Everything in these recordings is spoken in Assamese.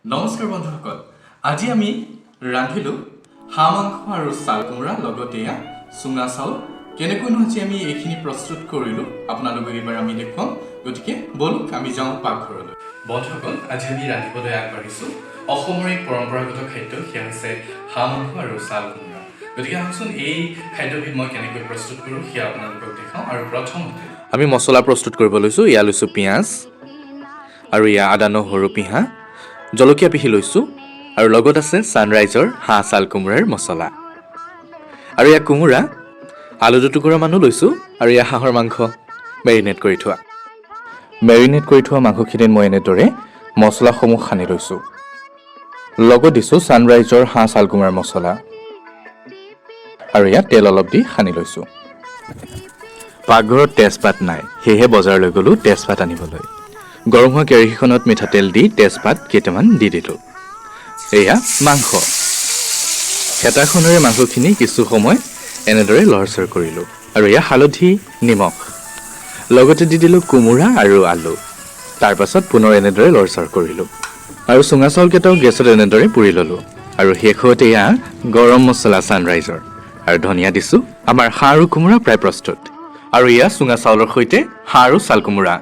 নমস্কাৰ বন্ধুসকল, আজি আমি ৰান্ধিলোঁ হাঁহ মাংস আৰু চাল কোমোৰা, লগতে এয়া চুঙা চাউল। কেনেকৈনো আজি আমি এইখিনি প্ৰস্তুত কৰিলোঁ, আপোনালোকক এইবাৰ আমি দেখুৱাম। গতিকে ব'লক, আমি যাওঁ পাকঘৰলৈ। বন্ধুসকল, আজি আমি ৰান্ধিবলৈ আগবাঢ়িছোঁ অসমৰ এক পৰম্পৰাগত খাদ্য, সেয়া হৈছে হাঁহ মাংস আৰু চাল কোমোৰা। গতিকে আহকচোন, এই খাদ্যবিধ মই কেনেকৈ প্ৰস্তুত কৰোঁ সেয়া আপোনালোকক দেখাওঁ। আৰু প্ৰথমতে আমি মছলা প্ৰস্তুত কৰিব লৈছোঁ। এয়া লৈছোঁ পিঁয়াজ আৰু এয়া আদা নহৰু পিহা, জলকীয়া পিহি লৈছোঁ আৰু লগত আছে ছানৰাইজৰ হাঁহ চাল কোমোৰাৰ মছলা আৰু এয়া কোমোৰা, আলু দুটুকুৰামানো লৈছোঁ আৰু এয়া হাঁহৰ মাংস মেৰিনেট কৰি থোৱা। মেৰিনেট কৰি থোৱা মাংসখিনিত মই এনেদৰে মছলাসমূহ সানি লৈছোঁ। লগত দিছোঁ ছানৰাইজৰ হাঁহ চাল কোমোৰাৰ মছলা আৰু ইয়াত তেল অলপ দি সানি লৈছোঁ। পাকঘৰত তেজপাত নাই, সেয়েহে বজাৰলৈ গ'লোঁ তেজপাত আনিবলৈ। গৰম হোৱা কেৰাহীখনত মিঠাতেল দি তেজপাত কেইটামান দি দিলোঁ। এয়া মাংস। হেতাখনেৰে মাংসখিনি কিছু সময় এনেদৰে লৰচৰ কৰিলোঁ আৰু এয়া হালধি, নিমখ, লগতে দি দিলোঁ কোমোৰা আৰু আলু। তাৰ পাছত পুনৰ এনেদৰে লৰচৰ কৰিলোঁ আৰু চুঙা চাউলকেইটাও গেছত এনেদৰে পুৰি ল'লোঁ। আৰু শেষত এয়া গৰম মছলা ছানৰাইজৰ আৰু ধনিয়া দিছোঁ। আমাৰ হাঁহ আৰু কোমোৰা প্ৰায় প্ৰস্তুত। আৰু এয়া চুঙা চাউলৰ সৈতে হাঁহ আৰু চাল কোমোৰা।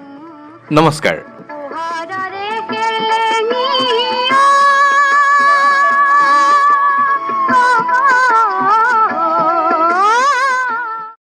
নমস্কাৰ। পোহৰৰে কেলেঙি।